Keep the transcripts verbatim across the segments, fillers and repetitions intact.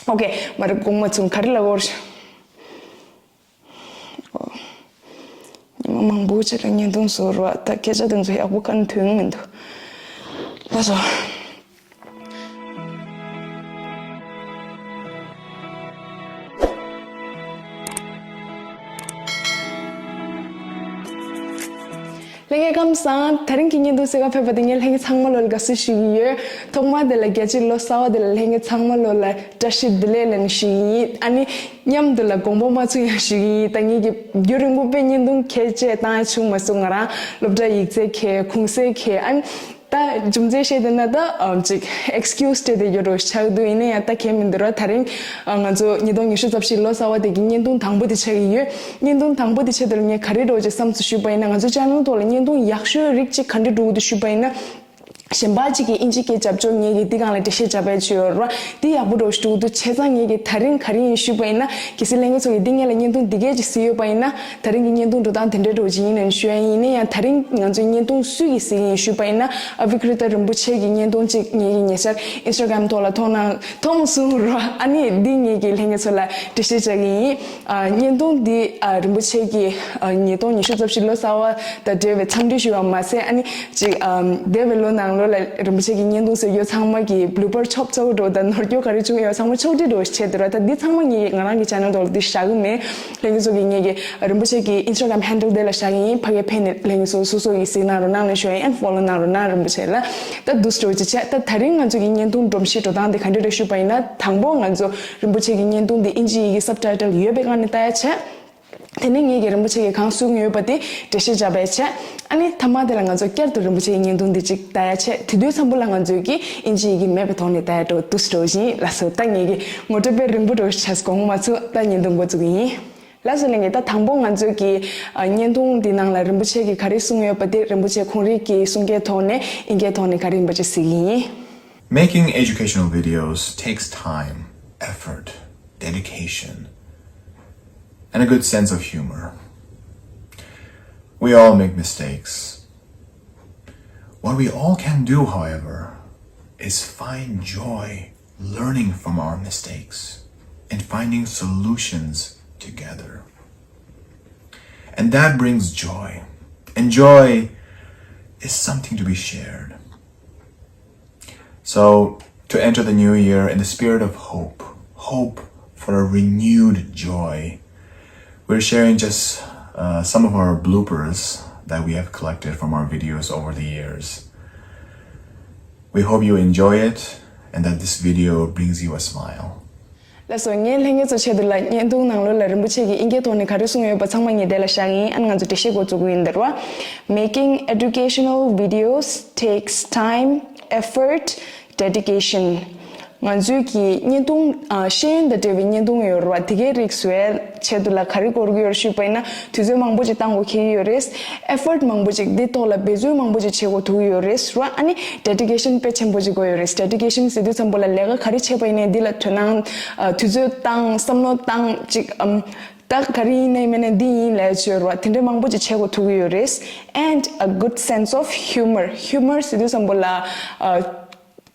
ཨོ་ཀེ། མ་རེད། དགོངས་མ་ཚོམ། ག་རེ་ལབ་དགོས་རེད། ཉི་མ་མང་པོ་ཅིག་ལ་བརྙན་ཐུང་བཟོ་རོགས། ད་སྐད་ཆ་དེ་ཚོ་ཡག་པོ་གང་ཐོན་མི་འདུག་ལགས་སོ། ལྷན་རྒྱས་ཁམས་བཟང་། དེ་རིང་གི་བརྙན་ཐུང་གཟིགས་ག་ཕེབས་པ་དེ་ངས་ལྷན་རྒྱས་ཚང་མ་ལོ་ལ་དགའ་བསུ་ཞུ་གི་ཡོད། ཐོག་མ་དེ་ལ་རྒྱལ་སྤྱིའི་ལོ་གསར་པ་དེ་ལ་ལྷན་རྒྱས་ཚང་མ་ལོ་ལ་བཀྲ་ཤིས་བདེ་ལེགས་ལབ་ནས་ཞུ་གི་ཡིན། ཨ་ནི་མཉམ་དུ་ལ་དགོངས་པ་མ་ཚོམ་ཡང་ཞུ་གི་ཡིན། ད་ངེད་ཀྱིས་རྒྱུན་རིང་པོ་དཔེ་བརྙན་ཐུང་ཁྱད་ཆེ་བཏང་ཡ་བྱུང་མ་སོང་། ང་རང་སློབ་གྲྭ་ཡིག་ཚད་ཁེལ། གུང་སེང་ཁེལ། ཨ་ནི་ད་རྒྱུ་མཚན་བཤད་བསྡད་ན་ད་ཨམ་ཅིག་ཨེགས་ཀིའུ་སི་སྤྲད་བསྡད་ཡོད་འགྲོ་ཆགས་འདུག་ཡིན་ན་ཡང་ད་གལ་མི་འདུག་ར། དེ་རིང་ང་ཚོ་ཉིས་སྟོང་ཉི་ཤུ་རྩ་བཞི་ལོ་གསར་པ་དེ་གི་བརྙན་ཐུང་དང་པོ་དེ་ཆགས་ཀྱི་ཡོད། བརྙན་ཐུང་དང་པོ་དེ་ཆེད་དུ་ངས་ག་རེ་འགྲོ་ཅེས་བསམ་ཚུལ་ཞུས་པ་ཡིན་ན། ང་ཚོ་ཅེ་ནལ་ཐོག་ལ་བརྙན་ཐུང་ཡག་ཤོས་རིགས་གཅིག་ག་འདྲ་འགྲོ་གི་འདུག་ཞུས་པ་ཡིན་ན། གཞན་པ་གཅིག་གིས་དབྱིན་ཇི་སྐད་རྒྱབ་ཆོག་ངེད་ཀྱིས་འདི་སྒང་ལ་འགྲེལ་བཤད་རྒྱབ་པའི་ཆེད་ཡོད་ར། འདི་ཡག་པོ་འགྲོ་ཞིག་འདུག་བྱས་ཙང་ངེད་ཀྱིས་དེ་རིང་ག་རེ་ཡིན་ཞུས་པ་ཡིན་ན། གལ་སྲིད་ལྷན་རྒྱས་ཚོ་གིས་འདི་སྔོན་ལ་བརྙན་ཐུང་འདི་གས་ཅིག་གཟིགས་ཡོད་པ་ཡིན་ན། དེ་རིང་གི་བརྙན་ཐུང་འགྲོ་སྟངས་དེ་འདྲའི་འགྲོ་ཅིག་ཡིན་ནམ་ཞུ་ཡ་ཡིན། ཡིན་ན་ཡང་དེ་རིང་ང་ཚོའི་བརྙན་ཐུང་སུ་གིས་གཟིགས་ཡིན་ཞུས་པ་ཡིན་ན། ཨ་བི་ཀྲི་ཏ་རིན་པོ་ཆེ་གི་བརྙན་ཐུང་གཅིག་ངེད་ཀྱིས་ཉེ་ཆར་ཨིན་སི་ཊ་གྷ་རམ་ཐོག་ལ་མཐོང་ན་མཐོང་སོང་ར། ཨ་ནི་འདི་ངེད་ཀྱིས་ལྷན་རྒྱས་ཚོ་ལ་འགྲེལ་བཤད་རྒྱག་གི་ཡིན། ཨ་བརྙན་ཐུང་འདི་ཨ་རིན་པོ་ཆེ་གི་ཨ་ཉིས་སྟོང་ཉི་ཤུ་རྩ་བཞི་ལོ་གསར་པ་དང་འབྲེལ་བའི་འཚམས་འདྲི་ཞུ་བ་མ་ཟད། ཨ་ནི་ཅིག་ཨམ་འདས་པའི་ལོ་ནང་ལོགས་ལ་རིན་པོ་ཆེ་གི་བརྙན་ཐུང་བཟོ་རྒྱུ་ཚང་མ་གི་བླུ་པར་ཆོབ་ཆོབ་འགྲོ་དང་ནོར་འཁྱོག་ག་རེ་བྱུང་ཡོད་ཚང་མ་ཕྱོགས་སྒྲིག་འགྲོ་བྱས་འདུག་ར། ད་འདི་ཚང་མ་ངེད་ཀྱིས་ང་རང་གི་ཅེ་ནལ་ཐོག་ལ་འདི་བཞག་གི་མེད། ལྷན་རྒྱས་ཚོ་གིས་ངེད་ཀྱི་རིན་པོ་ཆེ་གི་ཨིན་སི་ཊ་གྷ་རམ་ཧེན་ཌལ་དེ་ལ་བཞག་གི་ཡིན། ཕ་གིར་ཕེབས་ནས་ལྷན་རྒྱས་ཚོ་སོ་སོ་གིས་གཟིགས་གནང་རོགས་གནང་ལབ་ཞུ་ཡ་ཡིན། ཨེན་ཌི་ཕོ་ལོ་གནང་རོགས་གནང་རིན་པོ་ཆེ་ལ། ད་འདུག་སེ་འགྲོ་ཅིག་བྱས། ད་དེ་རིང་ང་ཚོ་གི་བརྙན་ཐུང་སྒྲོམ་གཞི་འགྲོ་སྟངས་དེ་ག་འདྲ་རེད་ཞུས་པ་ཡིན་ན། དང་པོ་ང་ཚོ་རིན་པོ་ཆེ་གི་བརྙན་ཐུང་འདི་དབྱིན་ཇིའི་ཡི་གེ་སབ་ཊའི་ཊལ་ཡོད་པའི་སྒང་ནས་ལྟ་ཡ་བྱས། དེ་ནས་ངེད་ཀྱིས་རིན་པོ་ཆེ་གིས་གང་གསུང་ཡོད་པ་དེ་འགྲེལ་བཤད་རྒྱབ་པའི་ཆེད། ཨ་ནི་མཐའ་མ་དེ་ལ་ང་ཚོ་བསྐྱར་དུ་རིན་པོ་ཆེའི་བརྙན་ཐུང་འདི་གཅིག་ལྟ་ཡ་ཆེད། དེ་དུས་ཙམ་པ་ལ་ང་ཚོས་ཀྱིས་དབྱིན་ཇིའི་ཡི་གེ་མེད་པའི་ཐོག་ནས་ལྟ་ཡ་འགྲོ་འདུག་སེ་འགྲོ་བཞིན་ལགས་སོ། ད་ངེད་ཀྱིས་ངོ་སྤྲོད་དཔེ་རིང་པོ་འགྲོ་ཆགས་དགོངས་མ་ཚོམ། ད་བརྙན་ཐུང་འགོ་བཙུགས་ཀྱི་ཡིན། ལགས་སོ། ལྷན་རྒྱས། ད་དང་པོ་ང་ཚོས་ཀྱིས་ཨ་བརྙན་ཐུང་འདི་ནང་ལ་རིན་པོ་ཆེ་གིས་ག་རེ་གསུང་ཡོད་པ་དེ་རིན་པོ་ཆེ་ཁོང་རང་གི་གསུང་སྐད་ཐོག་ནས་དབྱིན་སྐད་ཐོག་ནས་ག་རེ་ཡིན་པ་ཅིག་གཟིགས་ཀྱི་ཡིན། Making educational videos takes time, effort, dedication, and a good sense of humor. We all make mistakes. What we all can do, however, is find joy learning from our mistakes and finding solutions together. And that brings joy. And joy is something to be shared. So, to enter the new year in the spirit of hope, hope for a renewed joy, we're sharing just uh, some of our bloopers that we have collected from our videos over the years. We hope you enjoy it and that this video brings you a smile. ལགས་སོ། ངས་ལྷན་རྒྱས་ཚོ་ཆེད་དུ་ལ་བརྙན་ཐུང་ནང་ལོགས་ལ་རིན་པོ་ཆེ་གིས་དབྱིན་སྐད་ཐོག་ནས་ག་རེ་གསུངས་ཡོད་པ་ཚང་མ་ངས་དེ་ལ་བཞག་ཡིན། ཨ་ནི་ང་ཚོ་འགྲེལ་བཤད་འགོ་བཙུགས་ཀྱི་ཡིན། འདིར་བ། Making educational videos takes time, effort, dedication. ང་ཚོས་ཀྱིས་བརྙན་ཐུང་ཨ་ཤེས་ཡོན་དང་འབྲེལ་བའི་བརྙན་ཐུང་ཡོད་རེད་བ། དེ་གའི་རིགས་བཟོ་ཡའི་ཆེད་དུ་ལ་ག་རེ་དགོས་ཀྱི་ཡོད་རེད་ཞུས་པ་ཡིན་ན། དུས་ཚོད་མང་པོ་ཅིག་བཏང་དགོས་ཀྱི་ཡོད་རེད། ཨེ་ཕོར་ཊི་མང་པོ་ཅིག་འདི་ཐོག་ལ་འབད་བརྩོན་མང་པོ་ཅིག་བྱེད་དགོས་ཐུག་གི་ཡོད་རེད་བ། ཨ་ནི་ཌེ་ཌི་ཀེ་ཤན་དཔེ་ཆེན་པོ་ཅིག་དགོས་ཡོད་རེད། ཌེ་ཌི་ཀེ་ཤན་ཟེར་དུས་ཙམ་པ་ལ་ལས་ཀ་ག་རེ་བྱས་པ་ཡིན་ནའི་འདི་ལ་དོ་སྣང་ཨ་དུས་ཚོད་བཏང་བསམ་བློ་བཏང་ཅིག་ཨམ། ད་ག་རེ་ཡིན་ནའི་མིན་ནའི་འདི་ཡིན་ལབ་ཡ་ཅིག་ཡོད་རེད་བ། དེ་འདྲ་མང་པོ་ཅིག་བྱེད་དགོས་ཐུག་གི་ཡོད་རེད། And a good sense of humor. ཧིའུ་མར་ཟེར་དུས་ཙམ་པ་ལ་ཨ་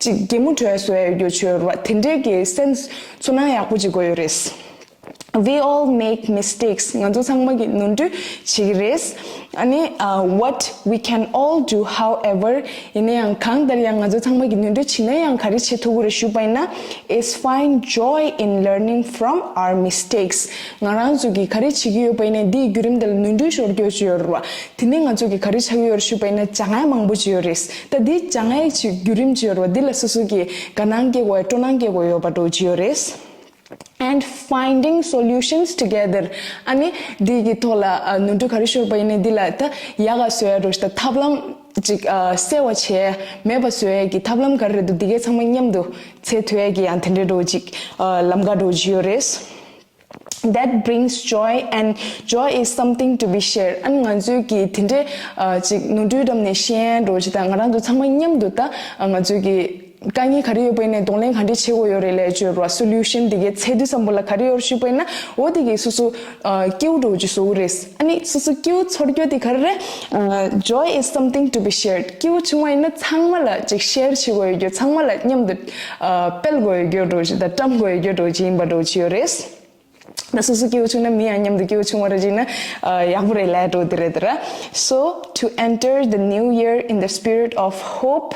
ཅིག་གད་མོ་བྲོ་ཡ་བཟོ་ཡ་ཡོད་རྒྱུ་ཅིག་ཡོད་རེད་བ། དེ་འདྲའི་གི་སེན་སི་ཚོར་སྣང་ཡག་པོ་ཅིག་དགོས་ཡོད་རེད། We all make mistakes. ང་ཚོ་ཚང་མ་གིས་ནོར་འཁྲུལ་བྱེད་ཀྱི་རེད། ཨ་ནི་ཨ་what we can all do, however, ཡིན་ན་ཡང་གང་ལྟར་ཡང་ང་ཚོ་ཚང་མ་གིས་ནོར་འཁྲུལ་བྱེད་ན་ཡང་ག་རེ་བྱེད་ཐུབ་ཀྱི་རེད་ཞུས་པ་ཡིན་ན། Is find joy in learning from our mistakes. ང་རང་ཚོ་གིས་ག་རེ་བྱེད་ཀྱི་ཡོད་པ་ཡིན་ན་འདིའི་བརྒྱུད་རིམ་དེ་ལ་ནོར་འཁྲུལ་ཤོར་རྒྱུ་ཅིག་ཡོད་རེད་བ། དེ་ནས་ང་ཚོ་གིས་ག་རེ་བྱ་གི་ཡོད་རེད་ཞུས་པ་ཡིན་ན་སྦྱང་ཡ་མང་པོ་ཅིག་ཡོད་རེད། ད་འདི་སྦྱང་ཡ་ཅིག་བརྒྱུད་རིམ་ཅིག་ཡོད་རེད་བ། འདི་ལ་སོ་སོ་གིས་དགའ་སྣང་སྐྱེ་དགོས་ཡ་སྤྲོ་སྣང་སྐྱེ་དགོས་ཡོད་པ་འདྲ་ཅིག་ཡོད་རེད། And finding solutions together. ཨ་ནི་འདི་གི་ཐོག་ལ་ཨ་ནོར་འཁྲུལ་ག་རེ་ཤོར་བ་ཡིན་ནའི་འདི་ལ་ད་ཡག་ག་བཟོ་ཡ་འདྲ་ཞིག་དང་ཐབས་ལམ་ཅིག་ཨ་སེལ་བ་བྱས་མེད་པ་བཟོ་ཡ་གི་ཐབས་ལམ་ག་རེ་རེད་འདུག་འདི་གའི་ཚང་མ་མཉམ་དུ་འཚོལ་ཐུབ་ཡ་གི་ཡང་དེ་འདྲའི་འདྲ་ཅིག་ཨ་ལམ་ཁ་འདྲ་ཅིག་ཡོད་རེད། That brings joy, and joy is something to be shared. ཨ་ནི་ང་ཚོའི་གི་དེ་འདྲའི་ཨ་ཅིག་ནོར་འཁྲུལ་བཀྲམ་ནས་ཤེས་ཡ་འདྲ་ཅིག་དང་ང་རང་ཚོ་ཚང་མ་མཉམ་དུ་ད་ཨ་ང་ཚོའི་གི་ དཀའ་ངལ་ག་རེ་ཡོད་པ་ཡིན་ནའི་གདོང་ལེན་ག་འདྲས་བྱེད་དགོས་ཡོད་རེད་ལབ་བརྗོད་རོགས། སོ་ལུ་ཤན་དེ་གའི་ཚད་དུས་ཙམ་པོ་ལ་ག་རེ་ཡོད་ཞུས་པ་ཡིན་ན། འོ་དེ་གའི་སོ་སོ་ཨ་སྐྱིད་པོ་འདྲ་བོ་ཅིག་བཟོ་གི་རེད། ཨ་ནི་སོ་སོ་སྐྱིད་པོ་ཚོར་རྒྱུ་དེ་ག་རེ་རེད། ཨ་joy is something to be shared. སྐྱིད་པོ་བྱུང་བ་ཡིན་ན་ཚང་མ་ལ་ཅིག་ཤེར་བྱེད་དགོས་ཡོད་རྒྱུ། ཚང་མ་ལ་མཉམ་དུ་ཨ་སྤེལ་དགོས་ཡོད་རྒྱུ་འདྲ་བོ་ཅིག་དང་བཀྲམ་དགོས་ཡོད་རྒྱུ་འདྲ་བོ་ཅིག་ཡིན་པ་འདྲ་བོ་ཅིག་ཡོད་རེད། ད་སོ་སོ་སྐྱིད་པོ་བྱུང་ན་མི་ཡང་མཉམ་དུ་སྐྱིད་པོ་བྱུང་བ་རེད་ཅིག་ན་ཨ་ཡག་པོ་རེད་ལབ་འདྲ་བོ་དེ་རེད་དེ་ར། So to enter the new year in the spirit of hope,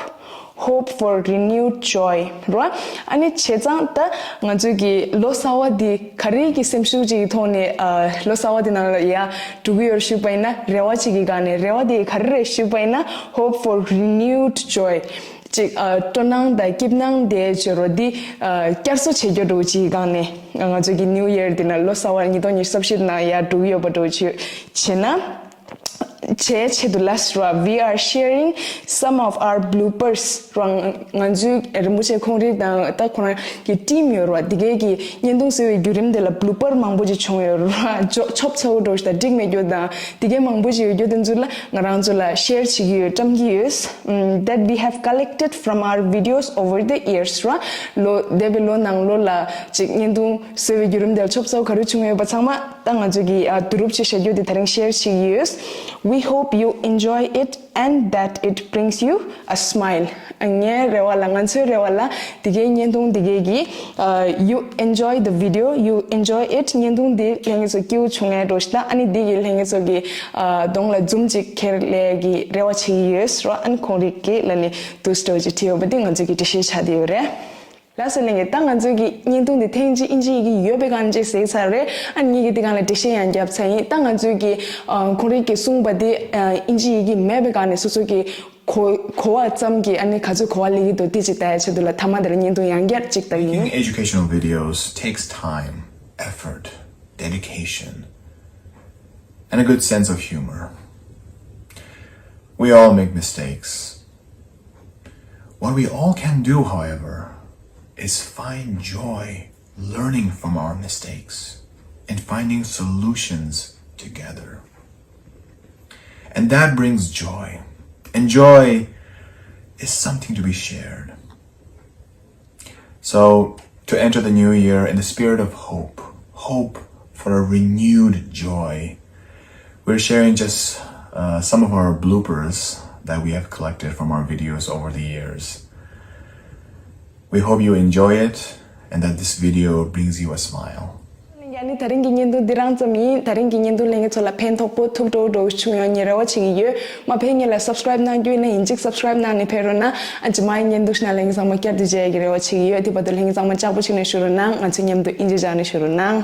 hope for renewed joy རོ། ཨ་ནི་བྱས་ཙང་ད་ང་ཚོའི་གི་ལོ་གསར་བ་འདི་ག་རེ་གི་སེམས་ཤུགས་ཅིག་གི་ཐོག་ནས་ཨ་ལོ་གསར་བ་འདི་ནང་ལ་ཡ་འགྲོ་གི་ཡོད་ཞུས་པ་ཡིན་ན། རེ་བ་ཅིག་གི་སྒང་ནས། རེ་བ་འདི་ག་རེ་རེད་ཞུས་པ་ཡིན་ན། Hope for renewed joy. ཅིག་ཨ་སྤྲོ་སྣང་དང་སྐྱིད་སྣང་དེ་བརྗོད་རོགས་འདི་ཨ་བསྐྱར་གསོ་བྱེད་རྒྱུ་འདྲ་བོ་ཅིག་གི་སྒང་ནས། ང་ཚོ་གི་New Year འདི་ན་ལོ་གསར་བ་ཉིས་སྟོང་ཉི་ཤུ་རྩ་བཞི་ནང་ཡར་འགྲོ་གི་ཡོད་པ་འདྲ་བོ་ཅིག་བྱས་ན། བྱས་ཆེད་དུ་ལ་སི་ར། We are sharing some of our bloopers རང་ང་ཚོའི་རིན་པོ་ཆེ་ཁོང་རིག་དང་ད་ཁོ་རང་གི་ཊིམ་ཡོད་ར། དེ་གའི་གི་བརྙན་ཐུང་བཟོ་བའི་བརྒྱུད་རིམ་དེ་ལ་བླུ་པར་མང་པོ་ཅིག་བྱུང་ཡོད་ར། ཆོ་ཆོབ་ཚ་བོ་འདྲ་བོ་ཞིག་དང་འགྲིག་མེད་རྒྱུ་དང་དེ་གའི་མང་པོ་ཅིག་ཡོད་རྒྱུ་དེ་ཚོ་ལ་ང་རང་ཚོ་ལ་ཤེར་བྱེད་ཀྱི་ཡོད། བཀྲམ་གྱི་ཡོད། ཨམ། That we have collected from our videos over the years ར། ལོ་འདས་པའི་ལོ་ནང་ལོ་ལ་ཅིག་བརྙན་ཐུང་བཟོ་བའི་བརྒྱུད་རིམ་དེ་ལ་ཆོབ་ཚ་བོ་ག་རེ་བྱུང་ཡོད་པ་ཚང་མ་ད་ང་ཚོ་གི་ཨ་བསྡུ་རུབ་བྱས་བཞག་རྒྱུ་དེ་དེ་རིང་ཤེར་བྱེད་ཀྱི་ཡོད། We hope you enjoy it and that it brings you a smile. ངའི་རེ་བ་ལ། ང་ཚོའི་རེ་བ་ལ་དེ་གའི་བརྙན་ཐུང་དེ་གའི་གི་ཨ་you enjoy the video, you enjoy it. བརྙན་ཐུང་དེ་ལྷན་རྒྱས་ཚོ་སྐྱིད་པོ་བྱུང་ངེས་འགྲོ་ཞིག་དང་། ཨ་ནི་དེ་གི་ལྷན་རྒྱས་ཚོ་གི་ཨ་གདོང་ལ་འཛུམ་ཅིག་འཁྱེར་ལས་ཀྱི་རེ་བ་བྱེད་ཀྱི་ཡོད་རོ། ཨ་ནི་ཁོང་རིག་གི་ལ་ནི་དུས་སྤྲོ་ཅིག་བྲིས་ཡོད་པ་དེ་ང་ཚོ་གི་འགྲེལ་བཤད་ཆགས་བསྡད་ཡོད་རེད། ལགས་སོ་ལྷན་རྒྱས། ད་ང་ཚོའི་གི་བརྙན་ཐུང་འདི་ཐེངས་གཅིག་ཨིན་ཇི་ཡི་གེ་ཡོད་པའི་སྒང་ཅིག་གཟིགས་ཚར་རེད། ཨ་ནི་ངེད་ཀྱིས་འདི་སྒང་ལ་འགྲེལ་བཤད་ཡང་བརྒྱབ་ཚར་ཡིན། ད་ང་ཚོའི་གི་ཨ་ཁོང་རིག་གིས་གསུངས་པ་འདི་ཨ་ཨིན་ཇི་ཡི་གེ་མེད་པའི་སྒང་ནས་སོ་སོ་གི་གོ་གོ་བ་ཙམ་གྱིས་ཨ་ནི་ག་ཚོད་གོ་བ་སླེབས་ཀྱི་འདུག་དེ་ཅིག་ལྟ་ཡ་ཆེད་དུ་ལ་ཐ་མ་འདི་ལ་བརྙན་ཐུང་ཡང་བསྐྱར་ཅིག་ལྟ་གི་ཡིན། Making educational videos takes time, effort, dedication, and a good sense of humor. We all make mistakes. What we all can do, however, is find joy learning from our mistakes and finding solutions together. And that brings joy. And joy is something to be shared. So, to enter the new year in the spirit of hope, hope for a renewed joy, we're sharing just uh, some of our bloopers that we have collected from our videos over the years. We hope you enjoy it and that this video brings you a smile. ཡ་ནི་ད་རིང་གི་བརྙན་ཐུང་འདི་རང་ཙམ་ཡིན། ད་རིང་གི་བརྙན་ཐུང་ལྷན་རྒྱས་ཚོ་ལ་ཕན་ཐོགས་པོ་ཐུགས་སྤྲོ་བོ་འདྲ་བོ་བྱུང་ཡོང་ངེས་རེ་བ་བྱེད་ཀྱི་ཡོད། མ་ཕེབས་སྔོན་ལ་སབ་སི་ཀ་རེབ་གནང་རྒྱུ་ཡིན་ན་ཡིན་གཅིག་སབ་སི་ཀ་རེབ་གནང་ནས་ཕེབས་རོགས་གནང་། ཨ་རྗེས་མའི་བརྙན་ཐུང་ཞིག་ནང་ལྷན་རྒྱས་ཚང་མ་བསྐྱར་དུ་མཇལ་ཡག་གི་རེ་བ་བྱེད་ཀྱི་ཡོད། དེ་བར་དུ་ལྷན་རྒྱས་ཚང་མ་ལྕགས་པོ་གཅིག་ནས་བཞུགས་རོགས་གནང་། ང་ཚོ་མཉམ་དུ་ཨིན་ཇི་སྦྱངས་ནས་བཞུགས་རོགས་གནང་།